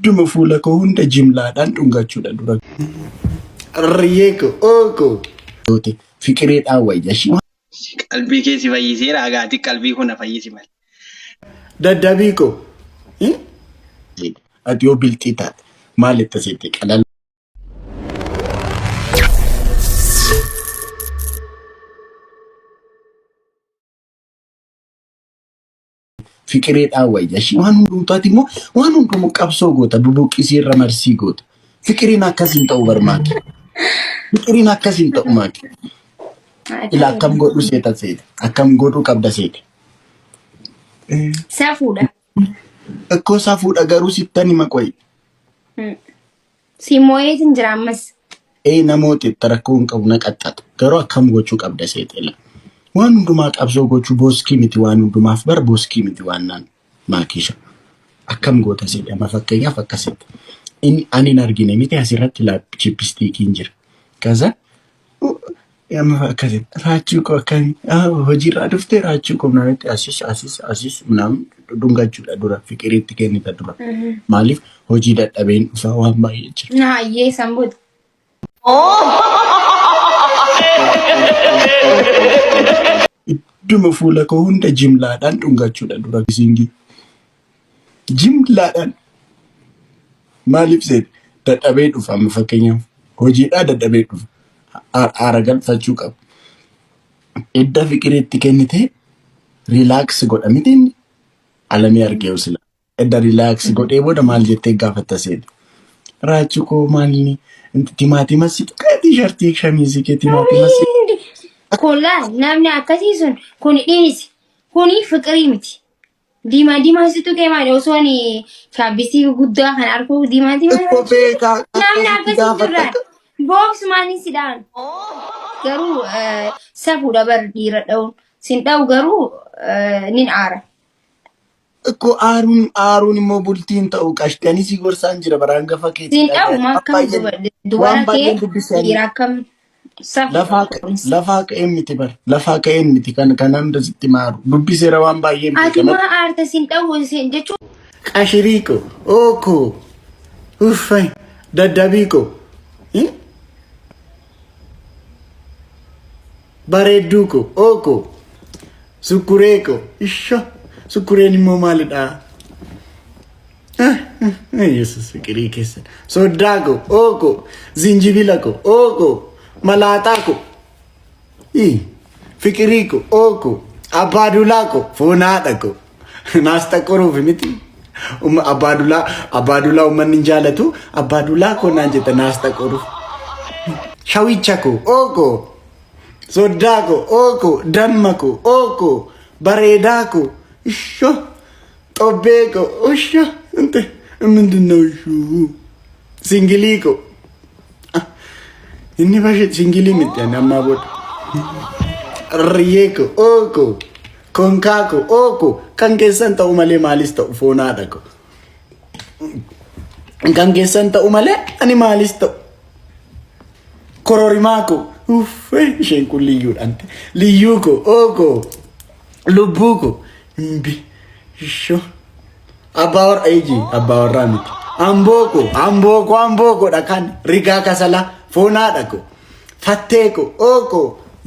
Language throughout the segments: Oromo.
Idduma fuula koo hunda jimlaadhaan dhungachuudha dura. Riyyee koo, oo koo. Goote fiqireedhaan wayya ishii. Qalbii kee si fayyiseera agaati qalbii kun na fayyisi malee. Daddabii koo. Ati yoo bilxii taate maal itti seete qalala. Fiqireedhaan wayya ishii waan hundumtaati immoo waan hundumu qabsoo goota bubuqqisii irra marsii goota. Fiqiriin akkas hin ta'u barmaaki. Fiqiriin akkas hin ta'u maaki. Ila akkam godhu seeta seeta. Akkam godhuu qabda seete. Safuudha. Ikkoo safuudha garuu sittan hima qoyi. Si moo'eetiin jira ammas. Ee namoota itti rakkoo hin qabu na qaxxata. Garuu akkam gochuu qabda seete ila. Waan hundumaa qabsoo gochuu booskii miti waan hundumaaf bar booskii miti waan naan maakisha. Akkam goota seete amma fakkeenyaaf akkasitti. Inni ani hin argine miti asirratti chippistiikiin jira. Kaza amma akkasitti raachuu koo akkamii hojiirraa dhuftee raachuu koo naanitti asis asis asis naan dhungachuudha dura fiqiriitti kennita dura. Maaliif hojii dadhabeen dhufa waan baay'ee jira. Naayyee san booda. Idduma fuula koo hunda jimlaadhaan dhungachuudha dura singii. Jimlaadhaan maaliif seete dadhabee dhufa amma fakkeenyaaf hojiidhaa dadhabee dhufa aara galfachuu qaba. Idda fiqiriitti kennitee riilaaks godha miti inni alamii argee sila. Edda riilaaks godhee booda maal jettee gaafatta seete. Raachuu koo maalini timaatima si tuqee tiishartii shamiizii kee timaatima si Kun laa namni akkasii sun kun dhiisi. Kuni fiqirii miti. Diimaa diimaa si tuqee maali osoo ani shaabbisii guddaa kan arguu diimaa diimaa Ikkoo beekaa namni akkasitti akkasii gaafatta. jirra. Books maaliin si dha'an? Garuu safuudha bar dhiira dha'uun. Sin dha'u garuu nin aara. Ikkoo aaruun aaruun immoo bultiin ta'u qashti ani si gorsaan jira baraan gafa keetti Sin dha'u dhagaye. ma Waan akkam baay'een dubara waan kee baay'een dubbise ani dhiira akkam safuudha lafaa kunis. lafaa ka'een miti bar lafaa ka'een miti kan kan hunda sitti maaru dubbiseera waan baay'een Ati beeka maa aarta sin dha'u sin jechuun Qashirii ko ookoo uffay daddabii ko bareedduu ko ookoo sukkuree ko isho sukkureen immoo maalidha? Yesus fiqirii keessan soddaa ko ookoo zinjibila ko ookoo malaaxaa ko fiqirii ko ookoo abbaa duulaa ko foon haadha ko naas xaqqoruuf miti. Abbaa duulaa abbaa duulaa uummanni hin jaalatu abbaa duulaa koo naan jetta naas xaqqoruuf. Shawicha ko ookoo soddaa ko ookoo damma ko ookoo bareedaa ko isho xobbee ko usho እንተ ምንድን ነው እሹ singilii ko inni bashi singilii miti ani ammaa booda riyyee ko ooko konkaa ko ooko kan keessan ta'u malee maalis ta'u foon haadha ko kan keessan ta'u malee ani maalis ta'u kororimaa ko uffee isheen kun liyyuudhaan liyyuu ko ooko lubbuu ko mbi isho Abbaa warra eeji abbaa warraa miti. Amboo ko amboo ko amboo ko dhakan rigaa kasalaa foon haadha ko fattee ko ooko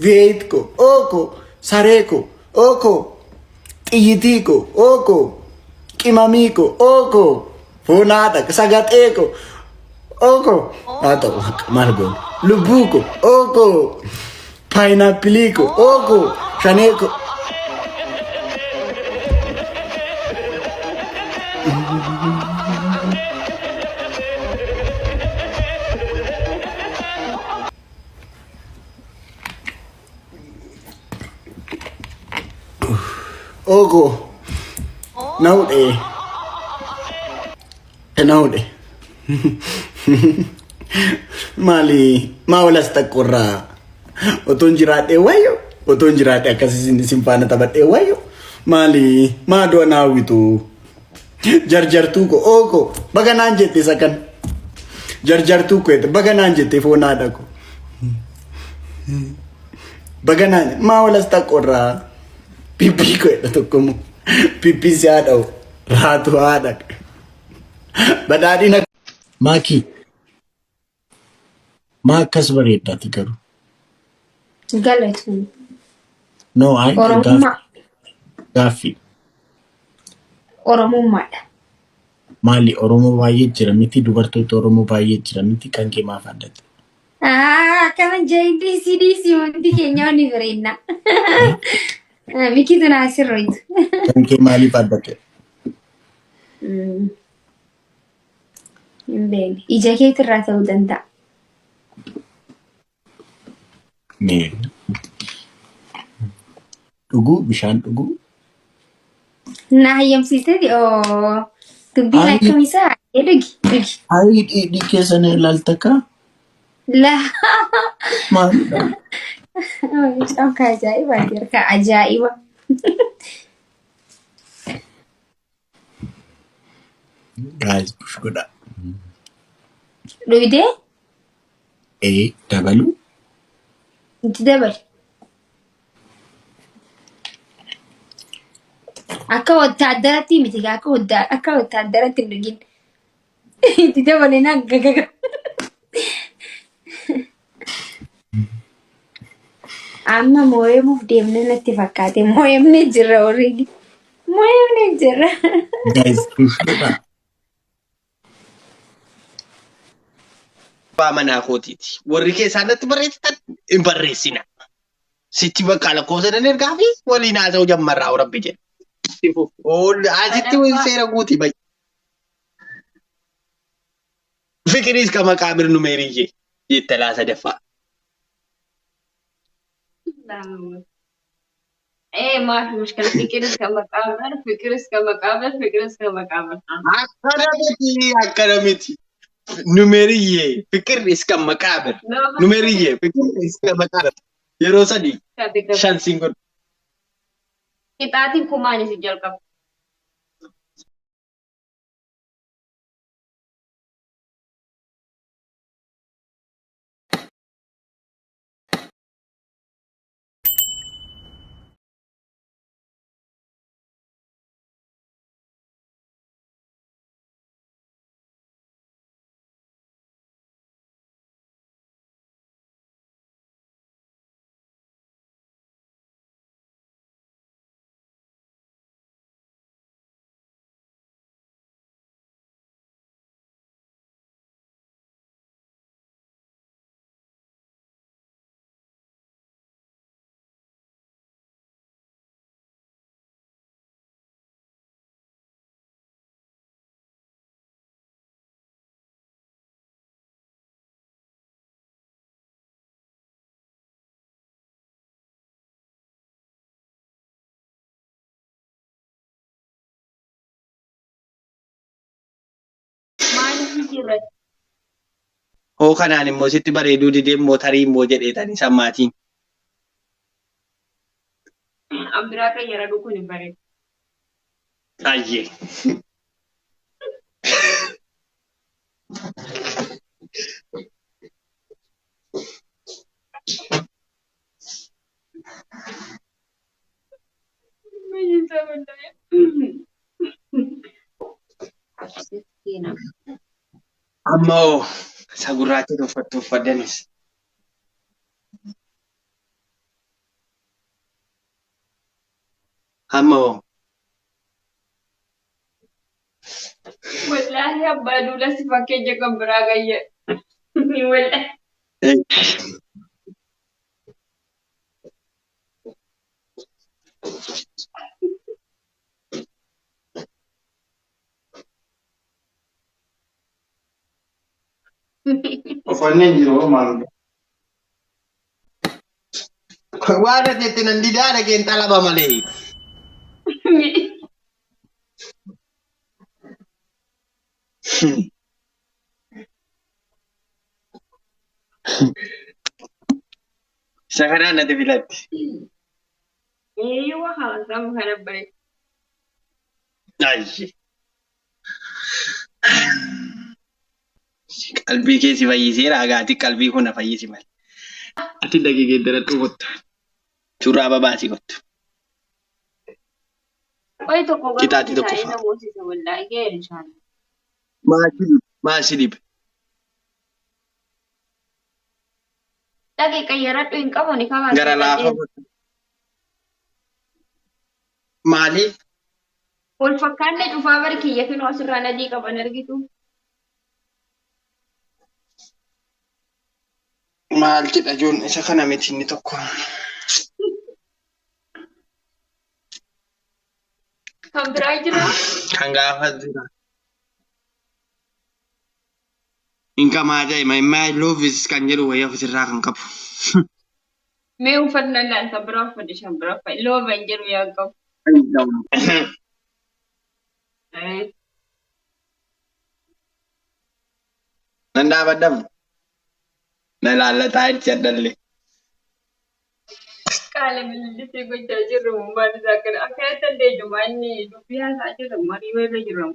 veeyit ko ooko saree ko ooko xiyyitii ko ooko qimamii ko ooko foon haadha ko sagaxee ko ooko haa ta'u maal goona lubbuu ko ooko paayinaapilii ko ooko shanee ko ooko na hudhee na hudhe maali maa walas taqqorraa otoon jiraadhee wayyo otoon jiraadhee akkas isin isin faana taphadhee wayyo maali maa du'a naa hawwitu jarjartuu ko ooko baga naan jette isa kan jarjartuu ko jette baga naan jette foon haadha ko baga naan maa walas taqqorraa pippii ko jedha tokkommoo pippii si haadha raatu haadha. Badhaadhina. Maakii maa akkas bareeddaati garuu? Galatoon. No, ayi Oromummaa. gaaffii. Oromummaadha. Maali Oromoo baay'ee jira miti dubartoota Oromoo baay'ee jira miti kan kee maaf addatti? Akkana jeen dhiisii dhiisii hundi keenya ni bareedna. Mikitu naa sirriitu. Kan kee maaliif addatti? Hin beekne. Ija keetirraa ta'uu danda'a. Mee dhuguu bishaan dhuguu. Na hayyamsiisteeti oo dubbiin Ayi. akkamisaa dhugi dhugi. Ayi dhiidhii keessan ilaalta kaa Laa maalidha? mucaan ka ajaa'ibaati harka ajaa'iba. Guys push godha. Dhugdee Ee dabaluu. itti dabali. Akka wattaaddaratti miti gaa akka waddaa akka wattaaddaratti hin dhugin. Itti dabali naan gagaga. Amma moo'emuuf deemna natti fakkaate moo'emnee jirra already. Moo'emnee jirra. Guys push godha. Abbaa manaa kootiiti. Warri keessaa natti barreessitan hin barreessina. Sitti bakka lakkoofsa nan ergaa fi waliin haasa'uu jammarraa rabbi jedha. Asitti seera guutii bayi. Fiqiriis ka maqaa birnu meeriyyee jette laa sadaffaa. ايه ما في مشكلة فكر እስከ መቃብር ፍቅር እስከ መቃብር ፍቅር እስከ መቃብር Akkana miti akkana miti. Numeeriyyee fiqir iska maqaabir. Numeeriyyee fiqir iska maqaabir. Yeroo sadii shan siin godhu. ቅጣትን ኩማን ሲጀልቀብ ማን ሲጅረት Hoo kanaan immoo sitti bareeduu didee immoo tarii immoo jedheetani sammaatiin. አምራ ቀየረ ዱኩን ይበሬ Ayyee. Amma hoo isa gurraacha tuffattu uffaddanis. Amma hoo ወላሂ አባዱላ ሲፈኬጀ ከብራ ቀየ ወላሂ Uffanni hin jiru maal? Waan ati itti nan didaa dhageen xalaba malee. Isa kanaan natti filatti. ايوه خلاص انا ከነበረ Ayyee. Qalbii kee si fayyiseera agaati qalbii kun na fayyisi malee. Ati dhaqii geeddaradhu kottu. Suuraa babaasii kottu. ቆይ tokko Qixaaxii tokko fa'a. garuu namoota ወላሂ ገይር ኢንሻአላህ Maal si dhibe? Maal si dhibe? Dhaqi qayyaradhu hin qabu ni kabaa Gara laafa. Maali? Wal fakkaanne cufaa bari kiyya kinoo asirraan adii qaban argitu. Maal jedha joon isa kana miti inni tokko. Kan biraa jira. Kan gaafa jira. Hin qamaa jedhe my my love is kan jedhu wayii ofirraa kan qabu. Mee uffannaa laan kan biraa uffadhe shan biraa uffadhe. Looba hin jedhu yaa qabu. Nan dhaabadhamu. Na laallataa itti addallee. Qaala millisii gochaa jirru maal isaa akkana akkanatti dandeenya maanni dubbii haasaa jirra marii irra jirra.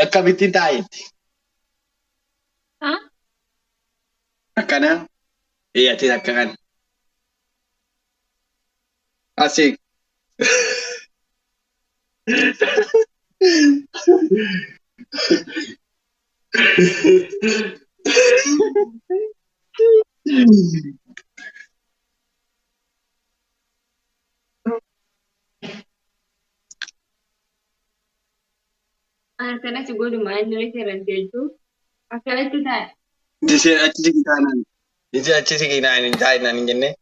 Akkamitti taa'etti? Ha? Akkana? Ee ati akka kana. Asii. Akkanatti godhuma inni reference jechuun akkanatti taa'e. Disee achi siqii taanaan. Disee achi siqii taanaan hin taa'inaan hin jennee.